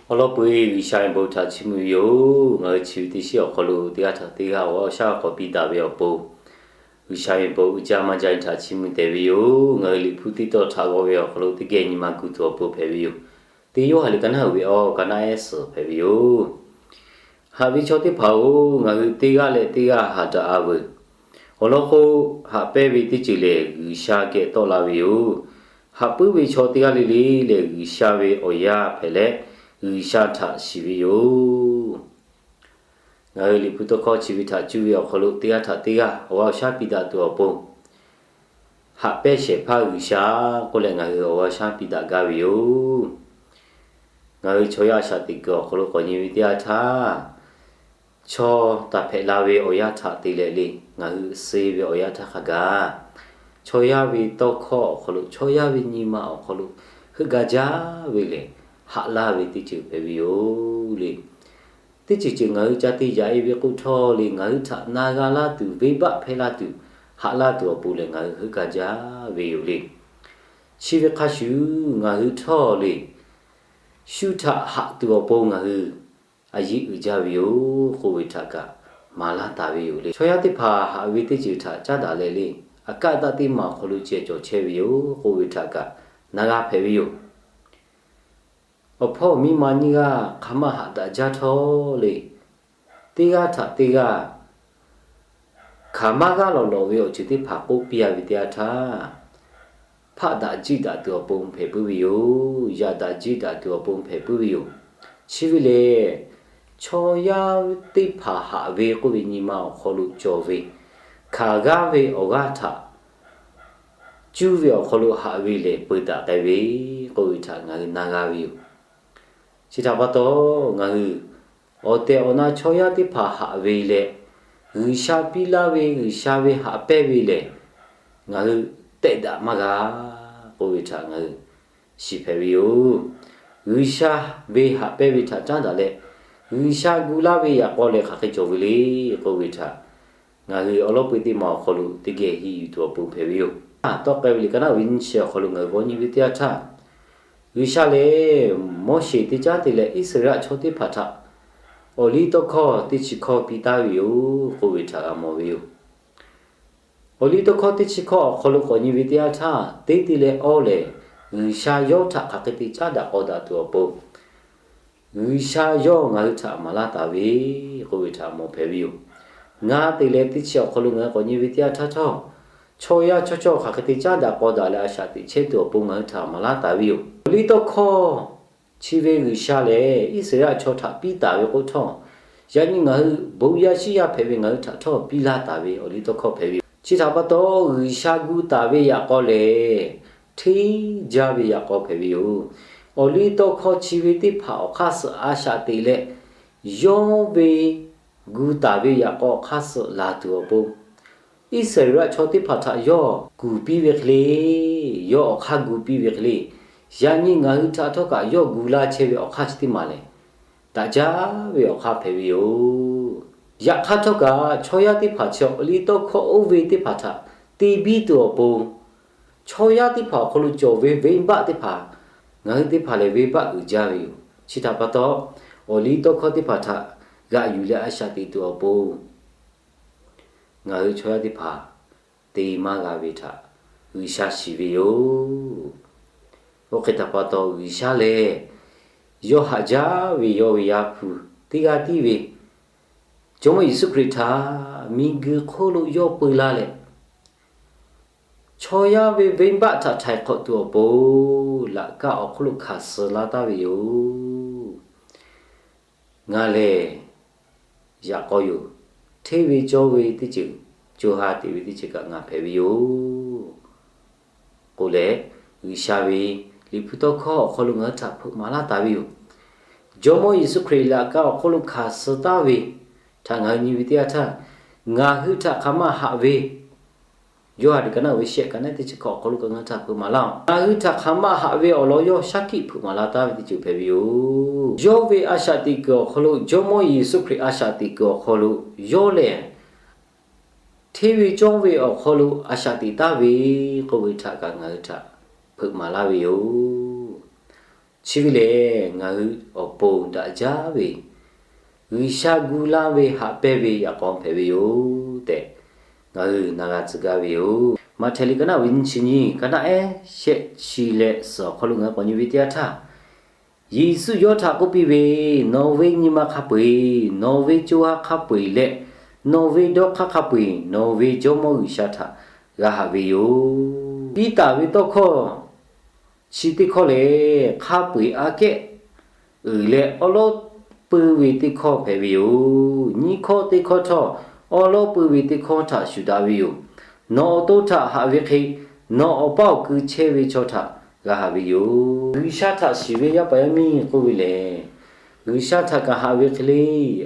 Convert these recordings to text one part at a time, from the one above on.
Awˬ lawn peu-eˬ G'uiˬsha ve bon htaꞈ chiˇ mvuh ve yoˬ. Ngaˬ hui chi ve teˇ shiˉ awˬ hk'aw lo teˇ g'aˇ htaꞈ teˇ g'aˇ awˬ g'aˇ awˬ shaˉ k'awꞈ piˇ daꞈ ve awˬ pon, G'uiˬsha ve bon uiˍ jaˇ maˇ jaˇ ve htaꞈ chiˇ mvuh tehꞈ ve yoˬ. Ngaˬ hui Liꞈ hpu teˇ tawn htaꞈ g'aw ve awˬ hk'aw lo teˇ geh nyi ma gu tuˬ awˬ pon hpehꞈ ve yoˬ. Teˇ Yoˇhanˬ liꞈ ka naˉ uiˍ ve awˬ ka naˉ ehˉ suhˍ hpehꞈ ve yoˬ. Haꞈ ve chaw teˇ hpaˍ-oˬ, ngaˬ hui teˇ g'aˇ leh teˇ g'aˇ haꞈ daꞈ-a veuˬ. Awˬ lawn k'o, haꞈ pehnˇ ve teˇ ceuˬ lehˬ G'uiˬsha geh tawˆ la ve yoˬ. Haꞈ puiˉ ve chaw teˇ g'aˇ le le lehˬ, G'uiˬsha ve awˬ yaˇ hpehꞈ leh, G'uiˬsha htaꞈ shiˍ ve yoˬ. Ngaˬ hui Liꞈ hpu tawˇ hkawˇ chi ve htaꞈ cuˇ ve awˬ hk'aw lo teˇ g'aˇ htaꞈ teˇ g'aˇ awˬ g'aˇ awˬ shaˉ piˇ daꞈ tuˬ awˬ pon, haꞈ pehnˇ shehˍ hpaˇ G'uiˬsha k'oˆ leh ngaˬ hui awˬ g'aˇ awˬ shaˉ piˇ daꞈ gaˇ ve yoˬ. Ngaˬ hui chaw yaˇ a shaꞈ teꞈ kuiˬ awˬ hk'aw lo k'awꞈ nyi ve teˇ yanˇ htaˇ, chaw taˍ hpehꞈ la ve awˬ yanˇ htaꞈ te leh le, ngaˬ hui suh ve awˬ yanˇ htaˇ hk'a gaˬ, chaw yaˇ ve tawˇ hkawˇ awˬ hk'aw lo, chaw yaˇ ve nyi ma awˬ hk'aw lo heuˆ gaˇ jaˇ ve lehˬ, haꞈ laˇ ve teˇ ceuˬ hpehꞈ ve yoˬ le. Teˇ ceuˬ ceuˬ ngaˬ hui ca te yaꞈ-e ve k'oˆ htawˇ le, ngaˬ hui htaꞈ na g'a laˇ tuˬ, venˇbaˆ hpehˇ laˇ tuˬ, haꞈ laˇ tuˬ awˬ pon lehˬ, ngaˬ hui heuˆ gaˇ jaˇ ve yoˬ le. Chi ve hk'a shuˍ, ngaˬ hui htawˇ le, shu htaꞈ haꞈ tuˬ awˬ pon ngaˬ hui a yiˇ uiˍ jaˇ ve yoˬ k'oˆ ve htaꞈ kaꞈ maˍ laˇ taˍ ve yoˬ le. Chaw yaˇ teˇ hpaˍ haꞈ ve teˇ ceuˬ htaꞈ caˉ daꞈ leh le, aꞈ kaˆ daˆ teˇ maˬ awˬ hk'aw lo ceh cawˬ chehˇ ve yoˬ k'oˆ ve htaꞈ kaꞈ na g'a hpehꞈ ve yoˬ. Awˬ hpawˇ miˇ ma nyiˇ g'aˇ hk'aˬ maˇ haꞈ daꞈ jaˇ htawˇ le, teˇ g'aˇ htaꞈ teˇ g'aˇ hk'aˬ maˇ g'aˇ lawˬ lawˬ ve awˬ ceuˬ teˇ hpaˍ k'oˆ piˇ-a ve teˇ yanˇ htaˇ, hpaˆ daꞈ jiˇ daꞈ tuˬ awˬ pon hpehꞈ puiˉ ve yoˬ. Yaꞈ daꞈ jiˇ daꞈ tuˬ awˬ pon hpehꞈ puiˉ ve yoˬ. Chi ve lehˬ, chaw yaˇ teˇ hpaˍ haꞈ ve k'oˆ ve nyi ma awˬ hk'aw lo cawˬ ve hkanˍ g'aˇ ve awˬ g'aˇ htaꞈ cuˇ ve awˬ hk'aw lo haꞈ ve lehˬ, peu daꞈ k'ai ve k'oˆ ve htaꞈ ngaˬ hui na g'a ve yoˬ. Chi htaꞈ pa taw, ngaˬ hui awˬ tehˬ awˬ na chaw yaˇ teˇ hpaˍ haꞈ ve leh, G'uiˬsha piˇ laˇ ve G'uiˬsha ve haꞈ pehnˇ ve lehˬ, ngaˬ hui tehˆ daꞈ maˇ g'a k'oˆ ve htaꞈ ngaˬ hui shiˍ hpehꞈ ve yoˬ. G'uiˬsha ve haꞈ pehnˇ ve htaꞈ caˉ daꞈ leh, G'uiˬsha gu laˇ ve yaꞈ k'aw lehˬ hk'aˬ hk'e cawˬ ve le k'oˆ ve htaꞈ ngaˬ hui awˬ lawn peu teˇ maˬ awˬ hk'aw lo teˇ geh henˇ yuˬ tuˬ awˬ pon hpehꞈ ve yoˬ. Tawˆ k'ai ve liꞈ ka naˉ ve nyiˇ chi awˬ hk'aw lo ngaˬ hui g'aw nyi ve teˇ yanˇ htaˇ, G'uiˬsha lehˬ Moˉseˍ teˇ caˉ te leh Iˉsaˍreˍlaˆ chaw teˇ hpaˍ htaꞈ awˬliˇtawˇhkawˇ teˇ chi hkawˇ piˇ taˉ ve yoˬ k'oˆ ve htaꞈ g'a mawˬ ve yoˬ. Awˬliˇtawˇhkawˇ teˇ chi hkawˇ awˬ hk'aw lo k'awꞈ nyi ve teˇ yanˇ htaˇ, teˇ te leh awˇ lehˬ, G'uiˬsha yawˇ htaꞈ hk'aˬ hk'e te caˉ daꞈ k'aw daꞈ tuˬ awˬ pon, G'uiˬsha yawˇ ngaˬ hui htaꞈ maˍ laˇ taˍ ve k'oˆ ve htaꞈ mawˬ hpehꞈ ve yoˬ. Ngaˬ te leh teˇ chi awˬ hk'aw lo ngaˬ hui k'awꞈ nyi ve teˇ yanˇ htaˇ htawˇ, chaw yaˇ chaw chawˇ hk'aˬ hk'e te caˉ daꞈ k'aw daꞈ leh a shaꞈ teꞈ chehˇ tuˬ awˬ pon ngaˬ hui htaꞈ maˍ laˇ taˍ ve yoˬ. Awˬliˇtawˇhkawˇ chi ve G'uiˬsha lehˬ Iˉsaˍreˍlaˆ chaw htaꞈ piˇ taˍ ve k'oˆ htawˇ, yaꞈ nyi ngaˬ hui bon yaˇ shiˉ yaˇ hpehꞈ ve ngaˬ hui htaꞈ htawˇ piˇ laˇ taˍ ve awˬliˇtawˇhkawˇ hpehꞈ ve yoˬ. Chi htaꞈ pa taw, G'uiˬsha gu taˍ ve yaꞈ k'aw lehˬ, hteˇ jaˇ ve yaꞈ k'aw hpehꞈ ve yoˬ. Awˬliˇtawˇhkawˇ chi ve teˇ hpaˍ awˬ hk'aˇ suh a shaꞈ teꞈ leh, yawˇ ve gu taˍ ve yaꞈ k'aw awˬ hk'aˇ suh laˬ tuˬ awˬ pon, Iˉsaˍreˍlaˆ chaw teˇ hpaˍ htaꞈ yawˇ kuˬ piˇ ve hk'e le, yawˇ awˬ hk'aˇ gu piˇ ve hk'e le, yaꞈ nyi ngaˬ hui htaꞈ htawˇ kaꞈ yawˇ gu laˇ chehˇ ve awˬ hk'aˇ chi teˇ maˬ lehˬ, daꞈ jaˇ ve awˬ hk'aˇ hpehꞈ ve yoˬ. Yaꞈ hk'aˇ htawˇ kaꞈ, chaw yaˇ teˇ hpaˍ chi awˬliˇtawˇhkawˇ oˇ ve teˇ hpaˍ htaꞈ te biˇ tuˬ awˬ pon, chaw yaˇ teˇ hpaˍ awˬ hk'aw lo cawˬ ve venˇbaˆ teˇ hpaˍ, ngaˬ hui teˇ hpaˍ lehˬ venˇbaˆ uiˍ jaˇ ve yoˬ. Chi htaꞈ pa taw, awˬliˇtawˇhkawˇ teˇ hpaˍ htaꞈ g'aꞈ yuˬ leh a shaꞈ teꞈ tuˬ awˬ pon, ngaˬ hui chaw yaˇ teˇ hpaˍ te maˇ g'a ve htaꞈ G'uiˬsha shiˍ ve yoˬ. Oˇ hk'e htaꞈ pa taw, G'uiˬsha lehˬ yawˇ haꞈ jaˇ ve yawˇ ve Yaˇ hpu teˇ g'aˇ tiˉ ve Jawˇmawˇ Yeˍsuˆ Hkriꞈ htaꞈ miˬguiˬ hk'oˆ lo yawˇ peu laˇ leh, chaw yaˇ ve venˇbaˆ htaꞈ htaiˍ hk'awꞈ tuˬ awˬ pon, laꞈ kaˆ awˬ hk'oˆ lo hkanˍ suh laˇ taˍ ve yoˬ. Ngaˬ lehˬ yaꞈ k'aw yoˬ. Hteˇ ve cawˇ ve teˇ ceuˬ, co ha teꞈ ve teˇ ceuˬ kaꞈ ngaˬ hpehꞈ ve yoˬ k'oˆ leh, G'uiˬsha ve Liꞈ hpu tawˇ hkawˇ awˬ hk'aw lo ngaˬ hui htaꞈ hpeuꞈ maˍ laˇ taˍ ve yoˬ. Jawˇmawˇ Yeˍsuˆ Hkriꞈ laꞈ kaˆ awˬ hk'oˆ lo hkanˍ suh taˍ ve htaꞈ ngaˬ hui nyi ve teˇ yanˇ htaˇ, ngaˬ hui htaꞈ hk'aˬ ma haꞈ ve, Yoˇhanˬ liꞈ ka naˉ uiˍ ve shehˆ, ka naˉ teˇ chi hkawꞈ awˬ hk'aw lo kaꞈ ngaˬ hui htaꞈ hpeuꞈ maˍ laˇ-oˬ. Ngaˬ hui htaꞈ hk'aˬ ma haꞈ ve awˬ lawn yawˇ shaˉ hkiˆ hpeuꞈ maˍ la taˍ ve teˇ ceuˬ hpehꞈ ve yoˬ. Yawˇ ve a shaꞈ teꞈ kuiˬ awˬ hk'aw lo, Jawˇmawˇ Yeˍsuˆ Hkriꞈ a shaꞈ teꞈ kuiˬ awˬ hk'aw lo, yawˇ lehˬ hteˇ ve cawˇ ve awˬ hk'aw lo a shaꞈ teꞈ taˍ ve k'oˆ ve htaꞈ kaꞈ ngaˬ hui htaꞈ hpeuꞈ maˍ laˇ ve yoˬ. Chi ve lehˬ, ngaˬ hui awˬ pon daꞈ jaˇ ve G'uiˬsha gu laˇ ve haꞈ pehnˇ ve yaꞈ k'aw hpehꞈ ve yoˬ tehꞈ, ngaˬ hui na g'a tcuh gaˇ ve yoˬ. Maꞈhtehˍ liꞈ ka naˆ ve nyiˇ chi nyiˇ, ka naˆ ehˉ shehˆ chi leh suhˍ awˬ hk'aw lo ngaˬ hui k'awꞈ nyi ve teˇ yanˇ htaˇ, Yeˍsuˆ yawˇ htaꞈ k'oˆ piˇ ve, Nawˬ ve nyi ma hk'a peu-eˬ, nawˬ ve co ha hk'a peu-eˬ leh nawˬ ve dawˇ hk'aˇ hk'a peu-eˬ nawˬ ve Jawˇmawˇ G'uiˬsha htaꞈ g'a haꞈ ve yoˬ. Piˇ taˍ ve tawˇ hkawˇ chi teˇ hkawˇ lehˬ, hk'a peu-eˬ aꞈ kehˉ uiˍ leh awˉ lawˉ peu ve teˇ hkawˇ hpehꞈ ve yoˬ. Nyiˇ hkawˇ teˇ hkawˇ htawˇ, awˉ lawˉ peu ve teˇ hkawˇ htaꞈ shuˍ daꞈ ve yoˬ. Nawˬ awˬ to htaꞈ haꞈ ve hk'e, nawˬ awˬ paˇ awˬ kui chehˇ ve chaw htaꞈ g'a haꞈ ve yoˬ. G'uiˬsha htaꞈ shiˍ ve yaˇ paˍ yaˇ miˇ k'oˆ ve lehˬ, G'uiˬsha htaꞈ kaꞈ haꞈ ve hk'e le,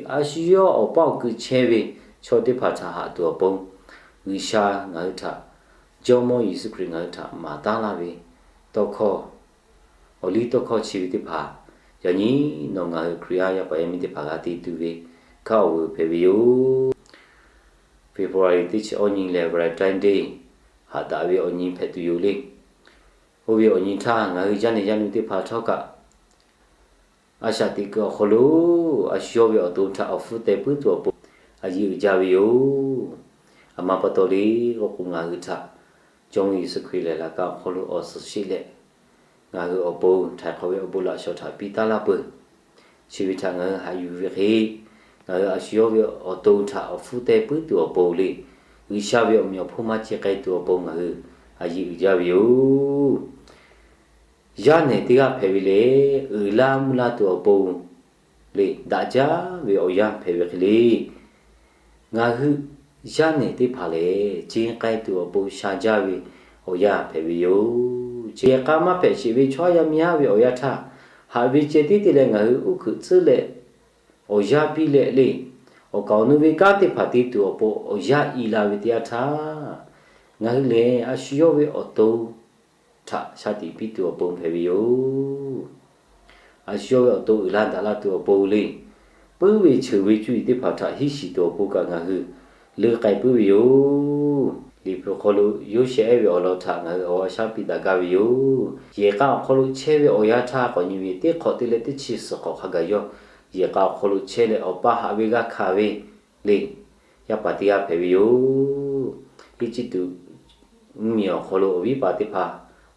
a shu yawˇ awˬ paˇ awˬ kui chehˇ ve chaw teˇ hpaˍ htaꞈ haꞈ tuˬ awˬ pon, G'uiˬsha ngaˬ hui htaꞈ, Jawˇmawˇ Yeˍsuˆ Hkriꞈ ngaˬ hui htaꞈ maˍ taˉ laˇ ve tawˇ hkawˇ, awˬ liˇ tawˇ hkawˇ chi ve teˇ hpaˍ, yaꞈ nyi nawˬ ngaˬ hui Hkriꞈ yaˇ yaˇ paˍ yaˇ miˇ teˇ hpaˍ g'a te tuˬ ve kanˉ awˬ vuiˬ hpehꞈ ve yoˬ. February teˇ chi awˇ nyi lehˬ Valentine Day haꞈ daꞈ ve awˬ nyi hpehꞈ tuˬ yoˬ le. Oˇ ve awˬ nyi htaˇ, ngaˬ hui yaˇ nehˬ yaˇ nu teˇ hpaˍ htawˇ kaꞈ, a shaꞈ teꞈ kuiˬ awˬ hk'aw lo a shu yawˇ ve awˬ to htaꞈ awˬ hpfuhˇ teh puiˉ tuˬ awˬ pon a yiˇ uiˍ jaˇ ve yoˬ. A ma pa taw le k'oˆ k'o, ngaˬ hui htaꞈ Jawˇmawˇ Yeˍsuˆ Hkriꞈ lehˬ laꞈ ka awˬ hk'aw lo awˬ suhˍ sheˆ leh, ngaˬ hui awˬ pon htaiˍ hk'awꞈ ve awˬ bon laꞈ shawˍ htaꞈ piˇ taˉ laˇ peuˬ. Chi ve htaꞈ ngaˬ hui haꞈ yuˬ ve hk'e, ngaˬ hui a shu yawˇ ve awˬ to htaꞈ awˬ hpfuhˇ teh puiˉ tuˬ awˬ pon le, G'uiˬsha ve awˬ meꞈ awˬ hponˇ maˇ ce k'ai tuˬ awˬ pon ngaˬ hui a yiˇ uiˍ jaˇ ve yoˬ. Yaˇ nehˬ teˇ g'aˇ hpehꞈ ve lehˬ, uiˍ laˇ mvuh laˇ tuˬ awˬ pon le, daꞈ jaˇ ve awˬ yanˇ hpehꞈ ve hk'e le, ngaˬ hui yaˇ nehˬ teˇ hpaˍ lehˬ, ce k'ai tuˬ awˬ pon sha jaˇ ve awˬ yanˇ hpehꞈ ve yoˬ. Chi yehˬ k'a maˇ hpehꞈ sheˍ ve chaw yaˇ miˇ haˉ ve awˬ yanˇ htaˇ, haꞈ ve ceh tiˉ te leh ngaˬ hui uˉ hkuiꞈ tcuhˉ leh awˬ yanˇ piˇ leh le, awˬ kaˍ awˬ nu ve kanˉ teˇ hpaˍ te tuˬ awˬ pon awˬ yanˇ i la ve teˇ yanˇ htaˇ, ngaˬ hui lehˬ a shu yawˇ ve awˬ to htaꞈ shaˍ tiꞈ piˇ tuˬ awˬ pon hpehꞈ ve yoˬ. A shu yawˇ ve awˬ to uiˍ la daꞈ la tuˬ awˬ pon le, puiˉ ve cheuˬ ve cuˇ yiˍ teˇ hpaˍ htaꞈ hiˉ shiˍ tuˬ awˬ pon kaꞈ ngaˬ hui leuˆ k'ai puiˉ ve yoˬ. Liꞈ hpu hk'aw lo Yoˇsehꞈ ehˉ ve awˬ lawn htaꞈ ngaˬ hui awˬ g'aˇ shaˉ piˇ daꞈ gaˇ ve yoˬ. Yehˬ k'a awˬ hk'aw lo chehˇ ve awˬ yanˇ htaˇ k'awꞈ nyi ve teˇ hk'awꞈ te leh teˇ chi suhˍ hk'awꞈ hk'a gaˬ yawˇ yehˬ k'a awˬ hk'aw lo chehˇ leh awˬ pa haꞈ ve g'a hkanˍ ve le, yaˇ paˍ teˇ g'aˇ hpehꞈ ve yoˬ. Eˇjiˇtuꞈ mvuhˇmiˬ awˬ hk'aw lo awˬ viˉ paˍ teˇ hpaˍ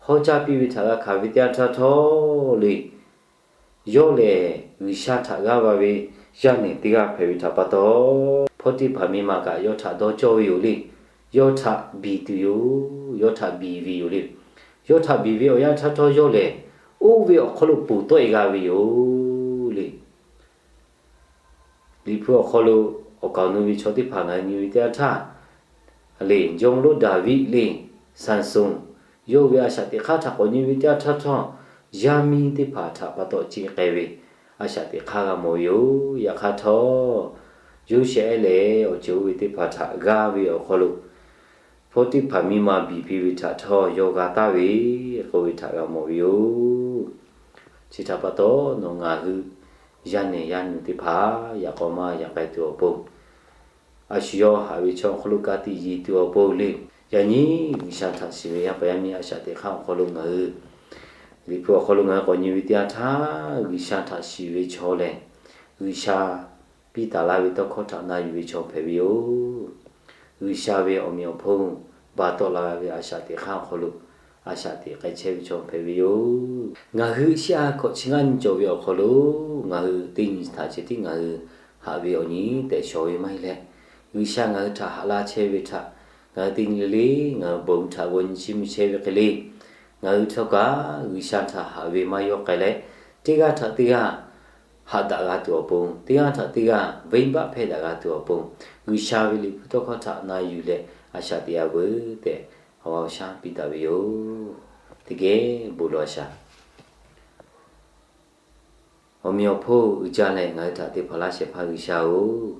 hawˉ caˇ piˇ ve htaꞈ g'a hkanˍ ve teˇ yanˇ htaˇ htawˇ le, yawˇ lehˬ G'uiˬsha htaꞈ g'aˇ va ve yaˇ nehˬ teˇ g'aˇ hpehꞈ ve htaꞈ pa taw, Hpawˇtiˆhpaˍ miˇ ma kaꞈ yawˇ htaꞈ dawˇ cawˇ ve yoˬ le. Yawˇ htaꞈ biˬ tuˬ yoˬ. Yawˇ htaꞈ biˬ ve yoˬ le. Yawˇ htaꞈ biˬ ve awˬ yanˇ htaˇ htawˇ yawˇ lehˬ, oˇ ve awˬ hk'aw lo ponˬ tawˆ e g'a ve yoˬ le. Liꞈ hpu awˬ hk'aw lo awˬ kaˍ awˬ nu ve chaw teˇ hpaˍ ngaˬ hui nyi ve teˇ yanˇ htaˇ, le, jawˇmawˇ lonˉ Daˍviˆ le, Saˍsonˍ, yawˇ ve a shaꞈ teꞈ hk'aˇ htaꞈ k'awꞈ nyi ve teˇ yanˇ htaˇ htawˇ, yaˇ miˇ teˇ hpaˍ htaꞈ pa taw ce k'ai ve a shaꞈ teꞈ hk'aˇ g'a mawˬ ve yoˬ. Yaꞈ hk'aˇ htawˇ, Yoˇsehꞈ ehˉ lehˬ awˬ ceuˬ oˇ ve teˇ hpaˍ htaꞈ g'aˇ ve awˬ hk'aw lo Hpawˇtiˆhpaˍ miˇ ma biˬ piˇ ve htaꞈ htawˇ yawˇ g'a taˍ ve k'oˆ ve htaꞈ g'a mawˬ ve yoˬ. Chi htaꞈ pa taw, nawˬ ngaˬ hui yaˇ nehˬ yaˇ nu teˇ hpaˍ yaꞈ k'aw maˇ yaꞈ k'ai tuˬ awˬ pon, a shu yawˇ haꞈ ve chaw awˬ hk'aw lo ka tiꞈ yeˬ tuˬ awˬ pon le. Yaꞈ nyi G'uiˬsha htaꞈ shiˍ ve yaˇ paˍ yaˇ miˇ a shaꞈ teꞈ hk'aˇ awˬ hk'aw lo ngaˬ hui, Liꞈ hpu awˬ hk'aw lo ngaˬ hui k'awꞈ nyi ve teˇ yanˇ htaˇ, G'uiˬsha htaꞈ shiˍ ve chaw lehˬ, G'uiˬsha piˇ taˍ laˇ ve tawˇ hkawˇ htaꞈ na yuˬ ve chaw hpehꞈ ve yoˬ. G'uiˬsha ve awˬ meꞈ awˬ hponˇ ba tawˆ la ve a shaꞈ teꞈ hk'aˇ awˬ hk'aw lo a shaꞈ teꞈ k'ai chehˇ ve chaw hpehꞈ ve yoˬ. Ngaˬ hui shehˆ a hkawꞈ chi ngaˇ nyi cawˬ ve awˬ hk'aw lo ngaˬ hui teˇ nyi htaꞈ chi tiˉ ngaˬ hui haꞈ ve awˬ nyi tehꞈ shawˍ ve maˇ heˆ leh, G'uiˬsha ngaˬ hui htaꞈ haꞈ laˇ chehˇ ve htaꞈ ngaˬ hui teˇ nyi le le ngaˬ hui bon htaꞈ g'aw nyi chiˇ mvuh chehˇ ve hk'e le, ngaˬ hui htawˇ kaꞈ G'uiˬsha htaꞈ haꞈ ve maˇ yawˇ k'ai leh, teˇ g'aˇ htaꞈ teˇ g'aˇ haꞈ daꞈ g'a tuˬ awˬ pon, teˇ g'aˇ htaꞈ teˇ g'aˇ venˇbaˆ hpehˇ daꞈ g'a tuˬ awˬ pon, G'uiˬsha ve Liꞈ hpu tawˇ hkawˇ htaꞈ na yuˬ leh a shaꞈ teꞈ yaˇ veuˬ tehꞈ awˬ g'aˇ awˬ shaˉ piˇ daꞈ ve yoˬ. Teˇ geh bon lawˬ a shaꞈ. Awˬ meꞈ awˬ hponˇ uiˍ jaˇ leh ngaˬ hui htaꞈ te hpaˍ laˇ shehˍ hpaˇ G'uiˬsha-oˬ,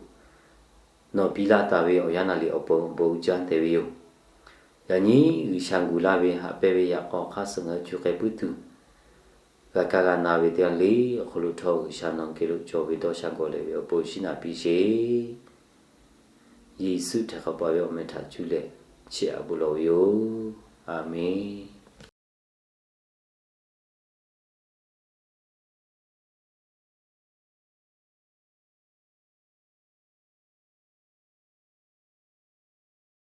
nawˬ piˇ laˇ taˍ ve awˬ yanˇ naˍ riˍ awˬ pon bon uiˍ jaˇ te ve yoˬ. Yaꞈ nyi G'uiˬsha gu laˇ ve haꞈ pehnˇ ve yaꞈ k'aw hk'aˇ suh ngaˬ hui cuˇ k'ai puiˉ tuˬ, g'a kaˇ g'a na ve teˇ g'aˇ le awˬ hk'aw lo htawˇ G'uiˬsha nawˬ geh lo cawˬ ve dawˇ sha gawˬ leh ve awˬ pon shiˉ naꞈ piˇ sheˍ. Yeˍsuˆ htaꞈ hk'a pa ve awˬ meh htaꞈ cuˇ leh chiˇ aꞈ bon lawˬ ve yoˬ. A menˬ.